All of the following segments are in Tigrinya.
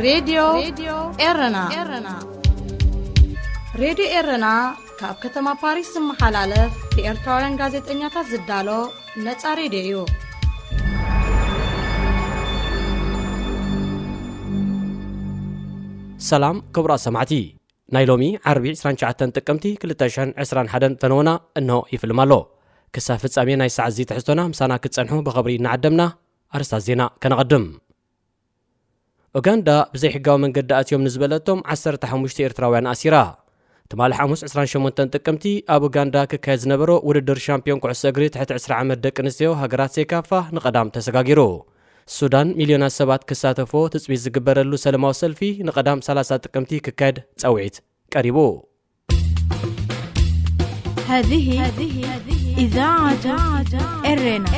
ሬድዮ ኤረና። ሬድዮ ኤረና ካብ ከተማ ፓሪስ ዝመሓላለፍ ብኤርትራውያን ጋዜጠኛታት ዝዳሎ ነጻ ሬድዮ እዩ። ሰላም ክቡራት ሰማዕቲ፣ ናይ ሎሚ ዓርቢ ዕስራን ትሽዓተን ጥቅምቲ ክልተ ሽሕን ዕስራን ሓደን ፈነወና እንሆ ይፍልም ኣሎ። ክሳብ ፍጻሜ ናይ ሰዓት እዚ ትሕዝቶና ምሳና ክትጸንሑ ብኽብሪ እናዓደምና፣ ኣርስታት ዜና ከነቐድም። ኡጋንዳ ብዘይሕጋዊ መንገዲ ኣትዮም ንዝበለቶም ዓሰርተ ሓሙሽተ ኤርትራውያን ኣሲራ። ትማሊ ሓሙስ ዕስራን ሸሞንተን ጥቅምቲ ኣብ ኡጋንዳ ክካየድ ዝነበሮ ውድድር ሻምፒዮን ኩዕሶ እግሪ ትሕቲ ዕስራ ዓመት ደቂ ኣንስትዮ ሃገራት ሴካፋ ንቐዳም ተሰጋጊሩ። ሱዳን ሚልዮናት ሰባት ክሳተፎ ትጽቢት ዝግበረሉ ሰለማዊ ሰልፊ ንቐዳም ሰላሳ ጥቅምቲ ክካየድ ጸውዒት ቀሪቡ። هذه إذاعة إرنا.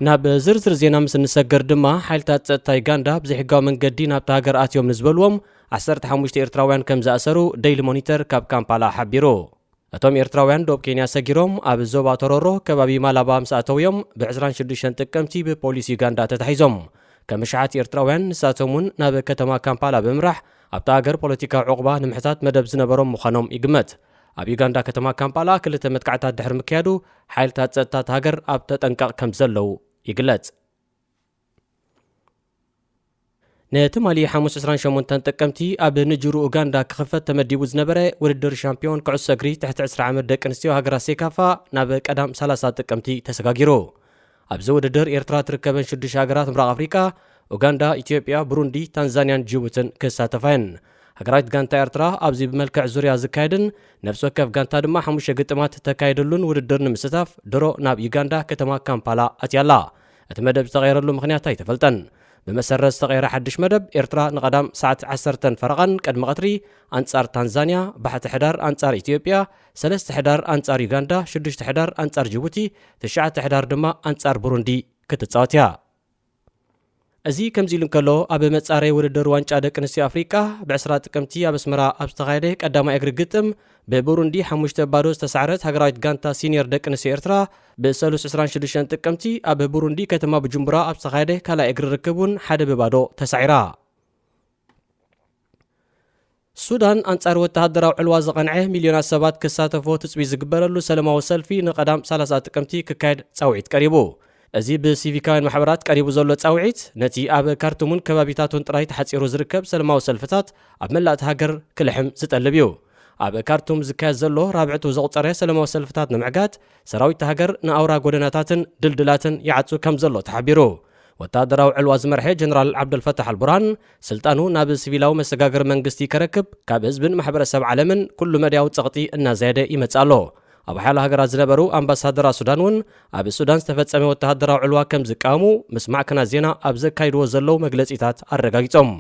ናብ ዝርዝር ዜና ምስ እንሰገር ድማ፣ ሓይልታት ጸጥታ ዩጋንዳ ብዘይሕጋዊ መንገዲ ናብታ ሃገር ኣትዮም ንዝበልዎም ዓሰርተ ሓሙሽተ ኤርትራውያን ከም ዝኣሰሩ ዴይሊ ሞኒተር ካብ ካምፓላ ሓቢሩ። እቶም ኤርትራውያን ዶብ ኬንያ ሰጊሮም ኣብ ዞባ ቶሮሮ ከባቢ ማላባ ምስ ኣተው እዮም ብ ዕስራን ሽዱሽተን ጥቅምቲ ብፖሊስ ዩጋንዳ ተታሒዞም። ከም ኣሽሓት ኤርትራውያን ንሳቶም እውን ናብ ከተማ ካምፓላ ብምምራሕ ኣብታ ሃገር ፖለቲካዊ ዕቑባ ንምሕታት መደብ ዝነበሮም ምዃኖም ይግመት። ኣብ ዩጋንዳ ከተማ ካምፓላ ክልተ መጥቃዕታት ድሕሪ ምክያዱ ሓይልታት ጸጥታ እታ ሃገር ኣብ ተጠንቀቕ ከም ዘለዉ ይግለጽ። ንትማሊ ሓሙስ ዕስራን ሸሞንተን ጥቅምቲ ኣብ ንጅሩ ኡጋንዳ ክኽፈት ተመዲቡ ዝነበረ ውድድር ሻምፒዮን ኩዕሶ እግሪ ትሕቲ ዕስራ ዓመት ደቂ ኣንስትዮ ሃገራት ሴካፋ ናብ ቀዳም ሰላሳ ጥቅምቲ ተሰጋጊሩ። ኣብዚ ውድድር ኤርትራ ትርከበን ሽዱሽተ ሃገራት ምብራቕ ኣፍሪቃ፣ ኡጋንዳ፣ ኢትዮጵያ፣ ብሩንዲ፣ ታንዛንያን ጅቡትን ክሳተፋ እየን። ሃገራዊት ጋንታ ኤርትራ ኣብዚ ብመልክዕ ዙርያ ዝካየድን ነፍሲ ወከፍ ጋንታ ድማ ሓሙሽተ ግጥማት ተካየደሉን ውድድር ንምስታፍ ድሮ ናብ ዩጋንዳ ከተማ ካምፓላ ኣትያ ኣላ። እቲ መደብ ዝተቐየረሉ ምኽንያት ኣይተፈልጠን። ብመሰረት ዝተቐየረ ሓድሽ መደብ፣ ኤርትራ ንቐዳም ሰዓት ዓሰርተን ፈረቓን ቅድሚ ቀትሪ ኣንጻር ታንዛንያ፣ ባሕቲ ሕዳር ኣንጻር ኢትዮጵያ፣ ሰለስተ ሕዳር ኣንጻር ዩጋንዳ፣ ሽዱሽተ ሕዳር ኣንጻር ጅቡቲ፣ ትሽዓተ ሕዳር ድማ ኣንጻር ብሩንዲ ክትጻወት እያ። እዚ ከምዚ ኢሉ እንከሎ፣ ኣብ መጻረይ ውድድር ዋንጫ ደቂ ኣንስትዮ ኣፍሪቃ ብዕስራ ጥቅምቲ ኣብ ኣስመራ ኣብ ዝተኻየደ ቀዳማይ እግሪ ግጥም፣ ብቡሩንዲ ሓሙሽተ ባዶ ዝተሳዕረት ሃገራዊት ጋንታ ሲኒየር ደቂ ኣንስትዮ ኤርትራ፣ ብሰሉስ ዕስራን ሽዱሽተን ጥቅምቲ ኣብ ቡሩንዲ ከተማ ቡጁምቡራ ኣብ ዝተኻየደ ካልኣይ እግሪ ርክብ እውን ሓደ ብባዶ ተሳዒራ። ሱዳን ኣንጻር ወተሃደራዊ ዕልዋ ዝቐንዐ ሚልዮናት ሰባት ክሳተፎ ትጽቢት ዝግበረሉ ሰለማዊ ሰልፊ ንቐዳም ሰላሳ ጥቅምቲ ክካየድ ጻውዒት ቀሪቡ። እዚ ብሲቪካውያን ማሕበራት ቀሪቡ ዘሎ ጻውዒት፣ ነቲ ኣብ ካርቱምን ከባቢታቱን ጥራይ ተሓጺሩ ዝርከብ ሰለማዊ ሰልፍታት ኣብ መላእ እታ ሃገር ክልሕም ዝጠልብ እዩ። ኣብ ካርቱም ዝካየድ ዘሎ ራብዕቱ ዘቑጸረ ሰለማዊ ሰልፍታት ንምዕጋት፣ ሰራዊት እታ ሃገር ንኣውራ ጎደናታትን ድልድላትን ይዓጹ ከም ዘሎ ተሓቢሩ። ወተሃደራዊ ዕልዋ ዝመርሐ ጀነራል ዓብደልፈታሕ ኣልቡርሃን፣ ስልጣኑ ናብ ሲቪላዊ መሰጋገሪ መንግስቲ ከረክብ ካብ ህዝብን ማሕበረሰብ ዓለምን ኩሉ መዳያዊ ጸቕጢ እናዘየደ ይመጽእ ኣሎ። ኣብ ሓያሎ ሃገራት ዝነበሩ ኣምባሳደራት ሱዳን እውን ኣብ ሱዳን ዝተፈጸመ ወተሃደራዊ ዕልዋ ከም ዝቃወሙ ምስ ማዕከናት ዜና ኣብ ዘካይድዎ ዘለዉ መግለጺታት ኣረጋጊጾም።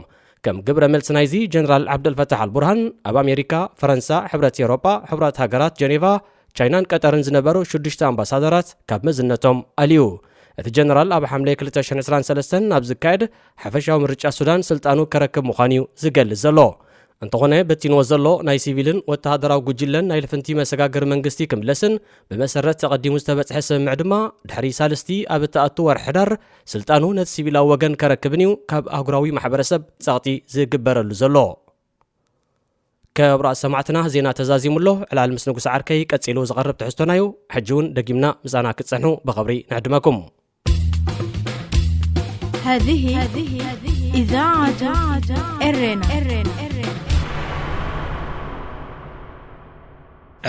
ከም ግብረ መልሲ ናይዚ፣ ጀነራል ዓብደልፈታሕ ኣልቡርሃን ኣብ ኣሜሪካ፣ ፈረንሳ፣ ሕብረት ኤውሮጳ፣ ሕቡራት ሃገራት፣ ጀኔቫ፣ ቻይናን ቀጠርን ዝነበሩ ሽዱሽተ ኣምባሳደራት ካብ መዝነቶም ኣልዩ። እቲ ጀነራል ኣብ ሓምለ ክልተ ሽሕን ዕስራን ሰለስተን ናብ ዝካየድ ሓፈሻዊ ምርጫ ሱዳን ስልጣኑ ከረክብ ምዃኑ እዩ ዝገልጽ ዘሎ። እንተኾነ፣ በቲንዎ ዘሎ ናይ ሲቪልን ወተሃደራዊ ጉጅለን ናይ ልፍንቲ መሰጋገሪ መንግስቲ ክምለስን ብመሰረት ተቐዲሙ ዝተበጽሐ ስምምዕ ድማ ድሕሪ ሳልስቲ ኣብ እትኣቱ ወርሒ ሕዳር ስልጣኑ ነቲ ሲቪላዊ ወገን ከረክብን እዩ ካብ ኣህጉራዊ ማሕበረሰብ ጸቕጢ ዝግበረሉ ዘሎ። ክቡራት ሰማዕትና፣ ዜና ተዛዚሙ ኣሎ። ዕላል ምስ ንጉስ ዓርከይ ቀጺሉ ዝቐርብ ትሕዝቶና እዩ። ሕጂ እውን ደጊምና ምሳና ክትጸንሑ ብኽብሪ ንዕድመኩም። هذه إذاعة إرنا.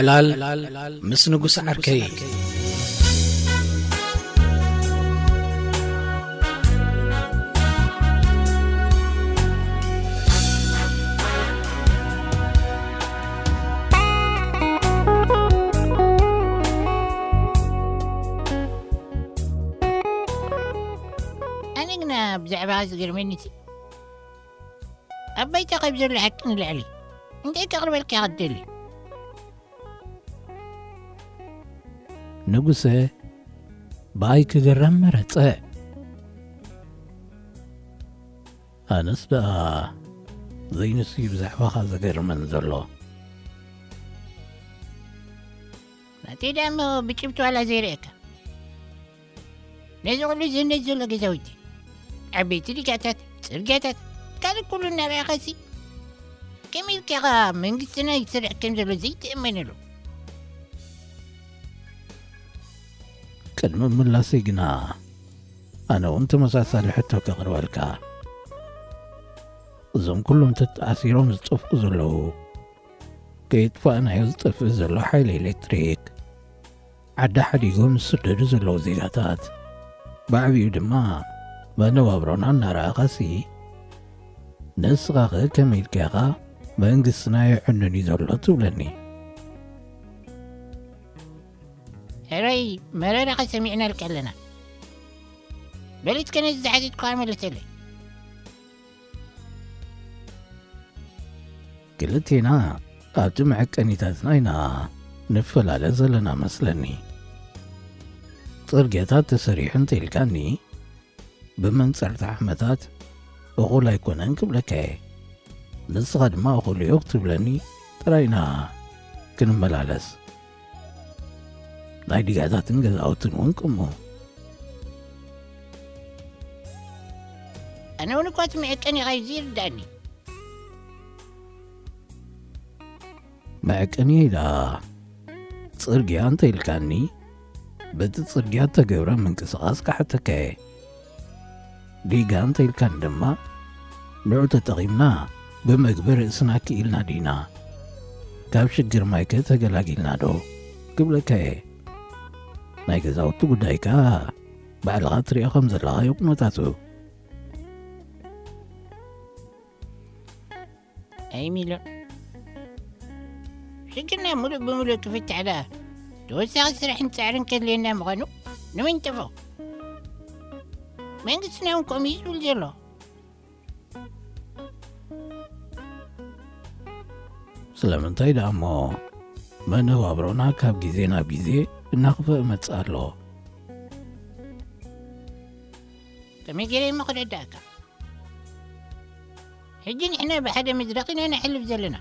ዕላል ምስ ንጉስ ዓርከይ። ኣነ ግና ብዛዕባ ዝገርመኒ እቲ ኣብ ባይታ ካብ ዘሎ ሓቂ ንላዕሊ እንታይ ከቕርበልካ ክትደሊ? ንጉሰ ብኣይ ክግረም መረጸ። ኣነስ ደኣ ዘይንሱ እዩ ብዛዕባኻ ዘገርመን ዘሎ። ናተይ ደኣ እሞ ብጭብቲ ዋላ ዘይርእየካ ነዚ ኹሉ ዝህነጽ ዘሎ ገዛውቲ ዓበይቲ ዲጋታት፣ ጽርግያታት፣ ካልእ ኩሉ እናረኣኻሲ፣ ከመይ ኢልካ ኢኻ መንግስትና ይሰርሕ ከም ዘሎ ዘይትእመነሉ? ቅድሚ ምላሰይ ግና፣ ኣነ እውን ተመሳሳሊ ሕቶ ከቕርበልካ። እዞም ኩሎም ተተኣሲሮም ዝጠፍኡ ዘለዉ፣ ከየጥፋእናዮ ዝጠፍእ ዘሎ ሓይሊ ኤሌክትሪክ፣ ዓዲ ሓዲጎም ዝስደዱ ዘለዉ ዜጋታት፣ ብዓቢኡ ድማ መነባብሮና እናረኣኻሲ፣ ንስኻኸ ከመይ ኢልካ ኢኻ መንግስትና የዕኑን እዩ ዘሎ ትብለኒ? ሕራይ መረረኻ ሰሚዕናልካ ኣለና። በል እስከ ነዚ ዝሓተትኩኻ መልሰለይ። ክልቴና ኣብቲ መዐቀኒታትና ኢና ንፈላለ ዘለና መስለኒ። ጽርግያታት ተሰሪሑ እንተኢልካኒ፣ ብመንጽርታ ዓመታት እኹል ኣይኮነን ክብለካ እየ። ንስኻ ድማ እኹል እዩ ክትብለኒ ጥራይ ኢና ክንመላለስ። ናይ ዲጋታትን ገዛውትን እውን ከምኡ። ኣነ እውን እኳ እቲ መዐቀኒ ኸይዚ ይርዳእኒ። መዐቀኒ ኢላ ጽርግያ እንተ ኢልካኒ፣ በቲ ጽርግያ እተገብረ ምንቅስቓስ ክሓተካ እየ። ዲጋ እንተ ኢልካኒ ድማ፣ ንዑ ተጠቒምና ብመግቢ ርእስና ክኢልና ዲና? ካብ ሽግር ማይከ ተገላጊልና ዶ? ክብለካ እየ። ናይ ገዛውቲ ጉዳይ ከኣ ባዕልኻ ትሪኦ ከም ዘለኻ እዩ ኩነታቱ። ኣይ ሚልዮን፣ ሽግርና ሙሉእ ብሙሉእ ክፍታሕ ደኣ ተወሳኺ ስራሕን ጻዕርን ከድልየና ምዃኑ ንመን ጠፍኦ? መንግስትና እውን ከምኡ እዩ ዝብል ዘሎ። ስለምንታይ ደኣ እሞ መነባብሮና ካብ ግዜ ናብ ግዜ እናኽፍእ ይመጽእ ኣሎ? ከመይ ገይረ እሞ ክረዳእካ? ሕጂ ንሕና ብሓደ መድረኽ ኢና ነሕልፍ ዘለና።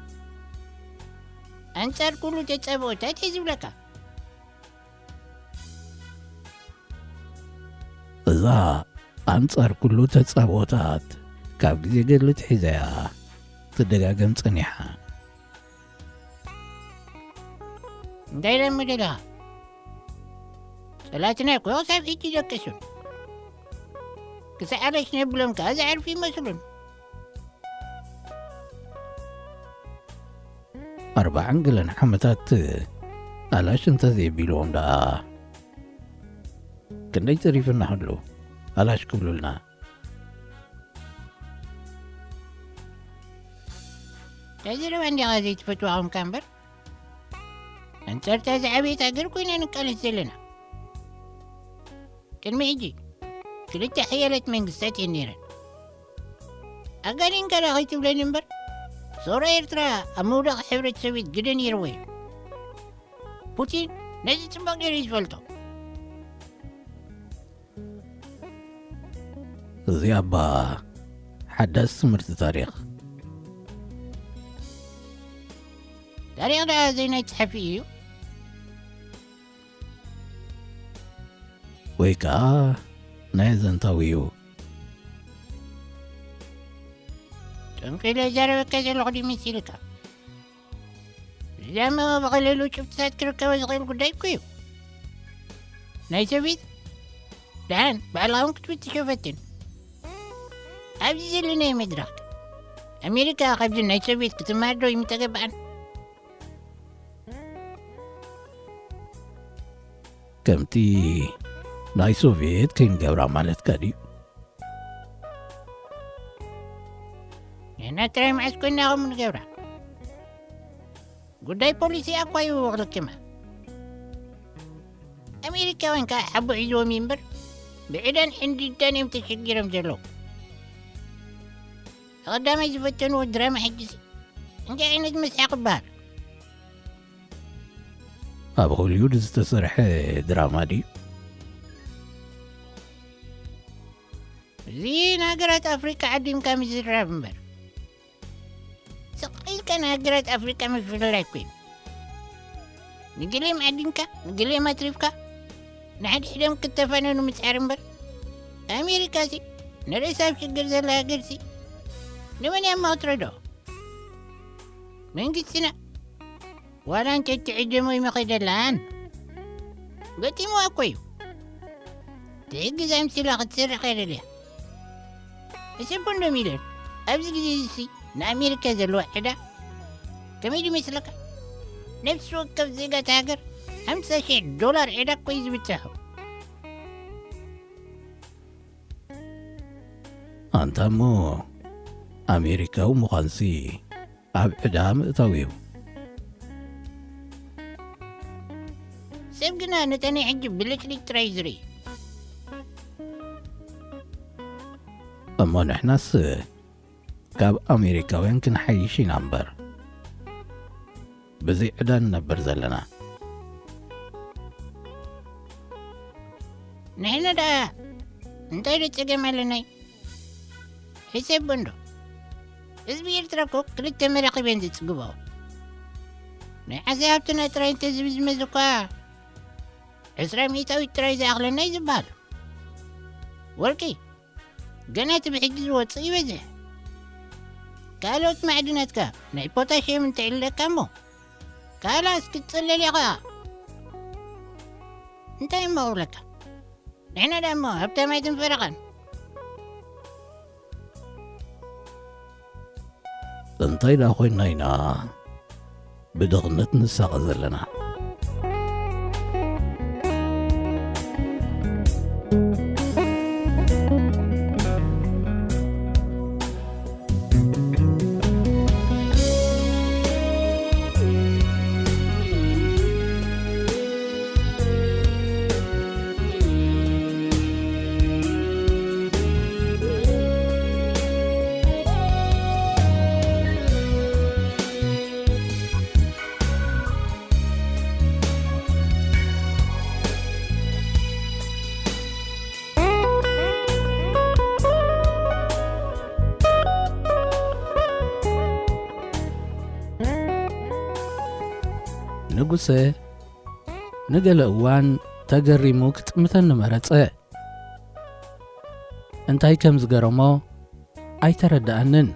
ኣንጻር ኩሉ ተጻብኦታት እየ ዝብለካ። እዛ ኣንጻር ኩሉ ተጻብኦታት ካብ ግዜ ገድሊ ትሒዛ እያ ትደጋገም ጸኒሓ። እንታይ ደኣ እሞ ደለኻ? ጸላእትና እኮ ክሳብ ሕጂ ይደቅሱን። ክሳዕ ኣለሽ ነብሎም ከኣ ዝዓርፉ ይመስሉን። ኣርባዓን ገለን ዓመታት ኣላሽ እንተ ዘይቢልዎም ደኣ ክንደይ ተሪፍና ህሉ ኣላሽ ክብሉልና። እታ ዘረባ እንዲኻ ዘይትፈትዋ ኾንካ እምበር፣ ኣንጻርታ ዝዓበየት ሃገር ኮይና ንቃለስ ዘለና። ቅድሚ ሕጂ ክልተ ሓያላት መንግስታት እየን ነይረን። ኣጋኒንካ ዶ ከይትብለኒ እምበር፣ ሰውራ ኤርትራ ኣብ ምውዳቕ ሕብረት ሶቪየት ግደ ነይርዎ እዩ። ፑቲን ነዚ ጽቡቕ ገይሩ እዩ ዝፈልጦ። እዚ ኣባ ሓዳስ ትምህርቲ ታሪኽ። ታሪኽ ደኣ ዘይናይ ጸሓፊ እዩ። ወይ ከኣ ናይ ኣዘንታዊ እዩ። ጠንቂለ ይዛረበካ ዘለኹ ድዩ መሲልካ? እዚኣ እሞ ብቐሊሉ ጭብጥታት ክርከቦ ዝኽእል ጉዳይ እኮ እዩ። ናይ ሶቪት ደሓን ባዕልኻ እውን ክትፍትሾ ፈትን። ኣብዚ ዘለናዮ መድረኽ ኣሜሪካ ካብዚ ናይ ሶቪት ክትመሃር ዶ ኣይምተገብኣን? ከምቲ ናይ ሶቪየት ከይንገብራ ማለትካ ድዩ? ንሕና ጥራይ መዓስ ኮይና ከምኡ ንገብራ? ጉዳይ ፖሊሲ እኳ እዩ ክልክማ። ኣሜሪካውያን ከኣ ሓቦ ሒዝዎም እዩ እምበር፣ ብዕዳን ሕንድዳን እዮም ተሸጊሮም ዘለዉ። ቀዳማይ ዝፈተንዎ ድራማ ሕጂሲ እንታይ ዓይነት መስሓቕ ይበሃል? ኣብ ሆሊውድ ዝተሰርሐ ድራማ ድዩ? እዚ ንሃገራት ኣፍሪቃ ዓዲምካ ምዝራብ እምበር፣ ስቕ ኢልካ ንሃገራት ኣፍሪቃ ምፍልላይ እኮ እዩ። ንገሊኦም ዓዲምካ፣ ንገሊኦም ኣትሪፍካ፣ ንሓድሕዶም ክተፋነኑ ምጽዓር እምበር፣ ኣሜሪካሲ ንርእሳ ኣብ ሽግር ዘላ ሃገርሲ ንመን እያ እሞ ክትረድኦ? መንግስትና ዋላ እንተ እትዕደሞ ይመኸደላን። ገጢምዋ እኮ እዩ። ትሕግዝ ኣምሲላ ክትሰርሕ እያ ደልያ። ሕሰቦ እንዶ ሚለር፣ ኣብዚ ግዜ እዚሲ ንኣሜሪካ ዘለዋ ዕዳ ከመይ ድዩ መስለካ? ነፍሲ ወከፍ ዜጋ እታ ሃገር ሓምሳ ሽሕ ዶላር ዕዳ እኮ እዩ ዝብጽሖ። ኣንታ እሞ ኣሜሪካዊ ምዃንሲ ኣብ ዕዳ ምእታው እዩ። ሰብ ግና ነታ ናይ ሕጂ ብልጭልጭ ጥራይ እዩ ዝርኢ። እሞ ንሕናስ ካብ ኣሜሪካውያን ክንሓይሽ ኢና እምበር፣ ብዘይ ዕዳ ንነብር ዘለና። ንሕና ደኣ እንታይ ዶ ጸገም ኣለናይ? ሕሰብ እንዶ። ህዝቢ ኤርትራ እኮ ክልተ መራኺብ እየን ዝጽግብኦ። ናይ ዓሰብ ሃብትና ጥራይ እንተዝብዝመዝ እኳ ዕስራ ሚእታዊት ጥራይ ዝኣኽለና እዩ ዝበሃል። ወርቂ ገና እቲ ብሕጂ ዝወጽእ ይበዝሕ። ካልኦት ማዕድናትካ ናይ ፖታሽየም እንተዕልለካ እሞ ካልኣስ ክትጽለል ኢኻ። እንታይ እሞ ክብለካ? ንሕና ደኣ እሞ ሃብታም ኣይትንፈረኻን። እንታይ ደኣ ኮይንና ኢና ብድኽነት ንሳቐ ዘለና? ንጉሰ ንገለ እዋን ተገሪሙ ክጥምተኒ መረጸ። እንታይ ከም ዝገረሞ ኣይተረድኣንን።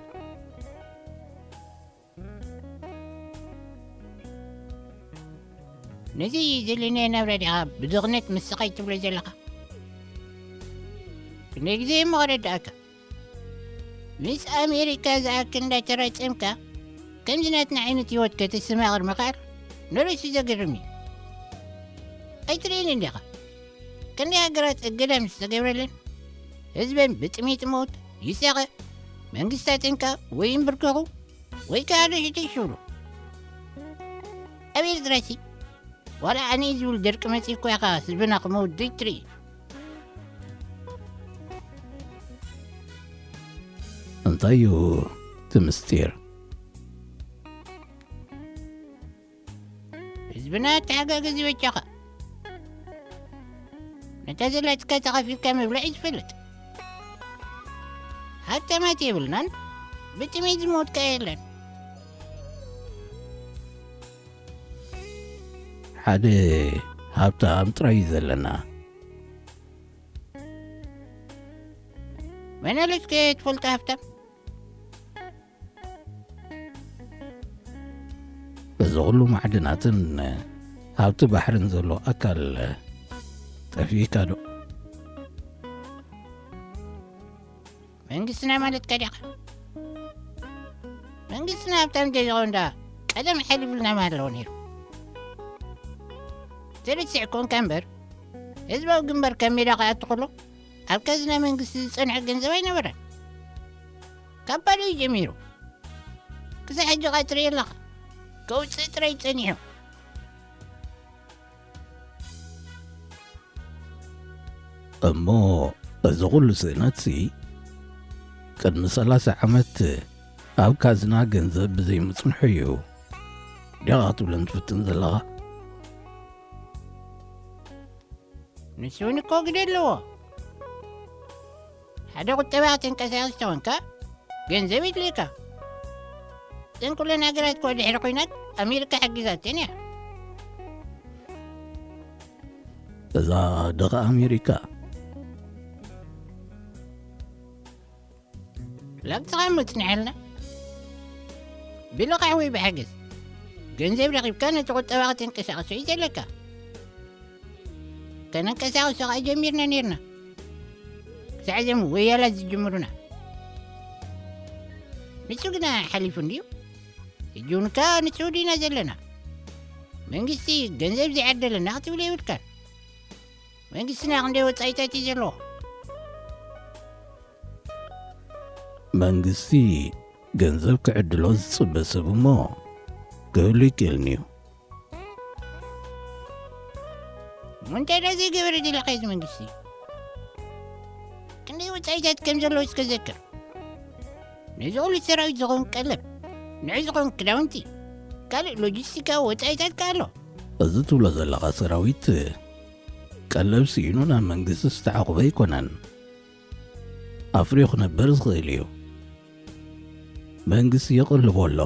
ነዚ ዘለናዮ ናብራ ዲኻ ብድኽነት ምስቓይ ትብሎ ዘለኻ? ክንደይ ግዜ እሞ ከረድኣካ? ምስ ኣሜሪካ ዝኣክል እንዳተራጸምካ ከምዚ ናትና ዓይነት ህይወት ከተስተማቕር ምኽኣል ንርእሱ ዘገርም እዩ። ኣይትርእን እንዲኻ? ክንደይ ሃገራት እገዳ ምስ ተገብረለን ህዝበን ብጥሜት ሞት ይሳቐ፣ መንግስታተን ከኣ ወይ ይንብርከኹ ወይ ከኣ ደሽደሽ ይብሉ። ኣብ ኤርትራሲ ዋላ ኣነ ዝብል ደርቂ መጺእኳ ኢኻ ህዝብና ክመውት ዘይትርኢ። እንታይ እዩ እቲ ምስጢር? ህዝብና ተሓጋገዝ ይበጃኻ። ነታ ዘላትካ ተኻፊልካ ምብላዕ እዩ ዝፈልጥ። ሃብታማት የብልናን፣ ብጥሜት ዝሞት ከኣ የለን። ሓደ ሃብታም ጥራይ እዩ ዘለና። መን ኣለስከ ትፈልጦ ሃብታም? በዚ ኩሉ ማዕድናትን ሃብቲ ባሕርን ዘሎ ኣካል ጠፊእካ ዶ? መንግስትና ማለትካ ዲኻ? መንግስትና ሃብታም እንተዝኸውን ደኣ ቀደም ሓሊፉልና ምሃለዎ ነይሩ። ትርስዕ ኮንካ እምበር፣ ህዝባዊ ግንባር ካብ ሜዳ ክኣቱ ከሎ ኣብ ካዝና መንግስቲ ዝጸንሐ ገንዘብ ኣይነበረን። ካብ ባዶ እዩ ጀሚሩ። ክሳብ ሕጂ ኸኣ ትርኢ ኣለኻ። ከውጽእ ጥራይ ጸኒሑ። እሞ እዚ ኹሉ ስእነትሲ ቅድሚ ሰላሳ ዓመት ኣብ ካዝና ገንዘብ ብዘይምጽንሑ እዩ ዲኻ ክትብለን ትፍትን ዘለኻ? ንሱ እውን እኮ ግደ ኣለዎ። ሓደ ቁጠባ ክትንቀሳቐስ ተኾንካ ገንዘብ የድልየካ። እዘን ኩለን ሃገራት እኮ ድሕሪ ኲናት ኣሜሪካ ሓጊዛተን እያ። እዛ ድኻ ኣሜሪካ ላብትኻ መጽንሐልና። ብልቓሕ ወይ ብሓገዝ ገንዘብ ረኺብካ ነቲ ቁጠባ ከተንቀሳቕሶ እዩ ዘለካ። ከነንቀሳቕሶ ኸኣ ጀሚርና ኔርና። ክሳዕ እዞም ወያላት ዝጅምሩና። ንሱ ግና ሓሊፉ እንድዩ። ሕጂ እውን ከኣ ንሱ ዲና ዘለና። መንግስቲ ገንዘብ ዘይዓደለና ክትብል የብልካን። መንግስትና ክንደይ ወጻኢታት እዩ ዘለዎ? መንግስቲ ገንዘብ ክዕድሎ ዝጽበ ሰብ እሞ ክህሉ ይክእልን'ዩ። እሞ እንታይ ደኣ ዘይገበረ ደለኻ እዚ መንግስቲ? ክንደይ ወጻኢታት ከም ዘለዎ እስከ ዘክር። ነዚ ኹሉ ሰራዊት ዝኾን ቀለብ፣ ንዑ ዝኾን ክዳውንቲ፣ ካልእ ሎጂስቲካዊ ወጻኢታት ከኣ ኣሎ። እዚ ትብሎ ዘለኻ ሰራዊት ቀለብ ስኢኑ ናብ መንግስቲ ዝተዓቑበ ኣይኮነን። ኣፍርዩ ክነብር ዝኽእል እዩ። መንግስቲ የቕልቦ ኣሎ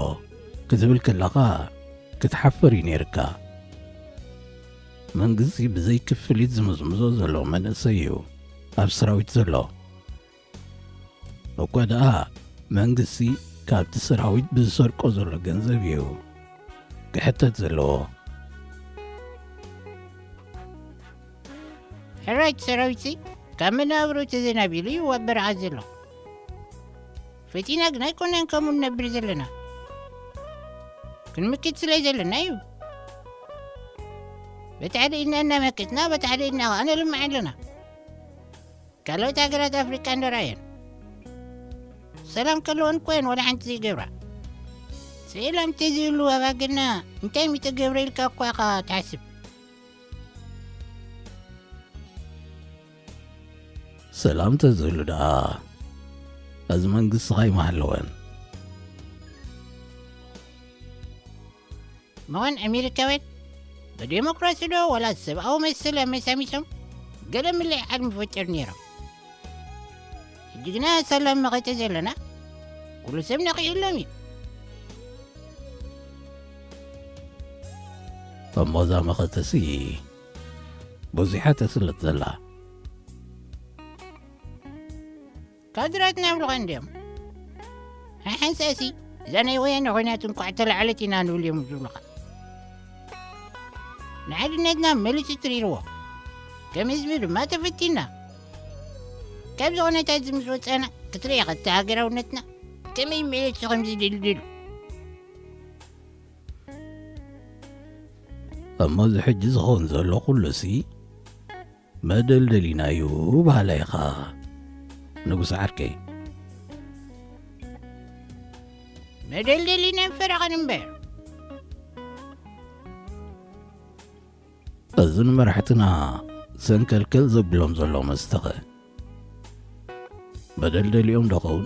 ክትብል ከለኻ ክትሓፍር እዩ ነይርካ። መንግስቲ ብዘይ ክፍሊት ዝምዝምዞ ዘሎ መንእሰይ እዩ ኣብ ሰራዊት ዘሎ። እኳ ደኣ መንግስቲ ካብቲ ሰራዊት ብዝሰርቆ ዘሎ ገንዘብ እዩ ክሕተት ዘለዎ። ሕራይ እቲ ሰራዊትሲ ካብ መነባብሮ ተዘናቢሉ እዩ ኣብ በረኻ ዘሎ። ፈቲና ግን ኣይኮናን ከምኡ ንነብር ዘለና። ክንምክት ስለ ዘለና እዩ። በቲ ሓደ ኢድና እናመከትና፣ በቲ ሓደ ኢድና ኸኣ ነልምዕ ኣለና። ካልኦት ሃገራት ኣፍሪቃ እንዶ ረኣየን። ሰላም ከለወን እኮ እየን ዋላ ሓንቲ ዘይገብራ። ሰላም ተዘይህሉ ኣብ ሃገርና እንታይ ምተገብረ ኢልካ እኳ ኢኻ ትሓስብ። ሰላም ተዝህሉ ደኣ፣ እዚ መንግስቲ ኸይምሃለወን። መኾን ኣሜሪካውያን ብዴሞክራሲ ዶ ዋላ ሰብኣዊ መሰል ኣመሳሚሶም ገለ ምልዕዓል ምፈጠሩ ነይሮም። ሕጂ ግና ሰላም መኸተ ዘለና ኩሉ ሰብ ነቒሑሎም እዩ። እሞ እዛ መኸተሲ ብዙሓት ተስልጥ ዘላ። ካድራትና ይብሉኻ እንድዮም። ሓሓንሳእሲ እዛ ናይ ወያነ ኹናት እንቋዕ ተላዕለት ኢና ንብል እዮም ዝብሉኻ። ንሓድነትና መሊሱ ትሪርዎ። ከም ህዝቢ ድማ ተፈቲና። ካብዚ ኹነታት እዚ ምስ ወጻና ክትርኢ ኢኻ እቲ ሃገራውነትና ከመይ መሊሱ ከም ዝድልድል። እሞ እዚ ሕጂ ዝኸውን ዘሎ ኩሉሲ መደልደሊና እዩ በሃላይ ኢኻ ንጉስ ዓርከይ። መደልደሊና ፈረቓን እምበር። እዚ ንመራሕትና ሰንከልከል ዘብሎም ዘሎ መስተኸ መደልደሊኦም ዶ ኸውን?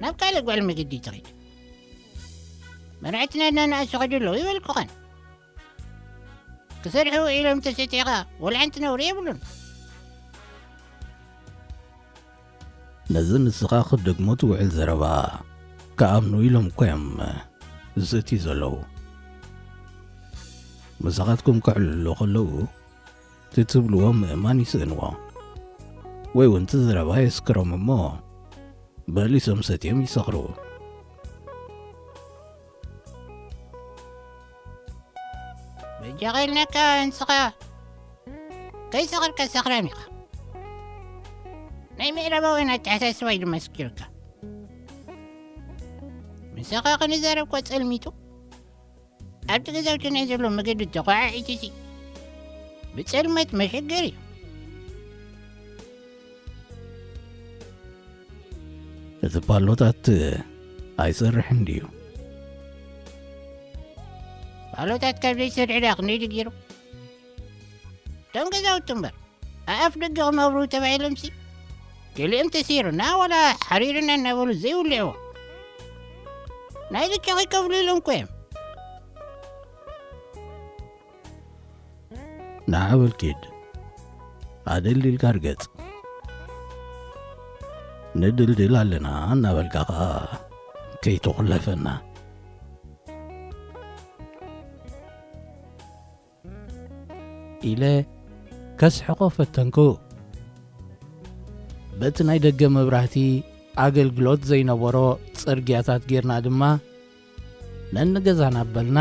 ናብ ካልእ ጓል መገዲ ትኸይድ። መራሕትና እናነኣሱ ኸዱ ኣለዉ ይበልኩኻን። ክሰርሑ ውዒሎም ተሰቲኻ ወላ ሓንቲ ነውሪ የብሉን። ነዚ ንስኻ ክትደግሞ ትውዕል ዘረባ ክኣምኑ ኢሎም እኮ እዮም ዝሰትዩ ዘለዉ። ምሳኻትኩም ከዕልሉ ከለዉ እቲ ትብልዎ ምእማን ይስእንዎ። ወይ እውን እቲ ዘረባ የስክሮም እሞ መሊሶም ሰትዮም ይሰኽሩ። በጃኻ ኢልናካ ንስኻ ከይሰኸርካ ሰኽራም ኢኻ። ናይ ምዕራባውያን ኣተሓሳስባ እዩ ድማ ስኪሩካ። ምሳኻ ክንዛረብ እኳ ጸልሚቱ ኣብቲ ገዛውቲ ናይ ዘሎ መገዲ ተኳዓዒቱሲ ብጸልማት መሸገር እዩ። እቲ ፓሎታት ኣይሰርሕን ድዩ? ፓሎታት ካብ ዘይሰርሕ ደኣ ክንደይ ድገይሩ? እቶም ገዛውቲ እምበር ኣፍ ደገ ክመብሩ ተባሂሎምሲ ገሊኦም ተሲሩና ዋላ ሓሪርና እናበሉ ዘይውልዕዎ ናይ ልክዕ ይከፍሉ ኢሎም እኮ እዮም። ንዓ በል ኪድ ኣደልዲልካ ርገጽ። ንድልድል ኣለና እናበልካ ኸኣ ከይትኹለፈና። ኢለ ከስሕቖ ፈተንኩ። በቲ ናይ ደገ መብራህቲ ኣገልግሎት ዘይነበሮ ጽርግያታት ጌርና ድማ ነንገዛና ኣበልና።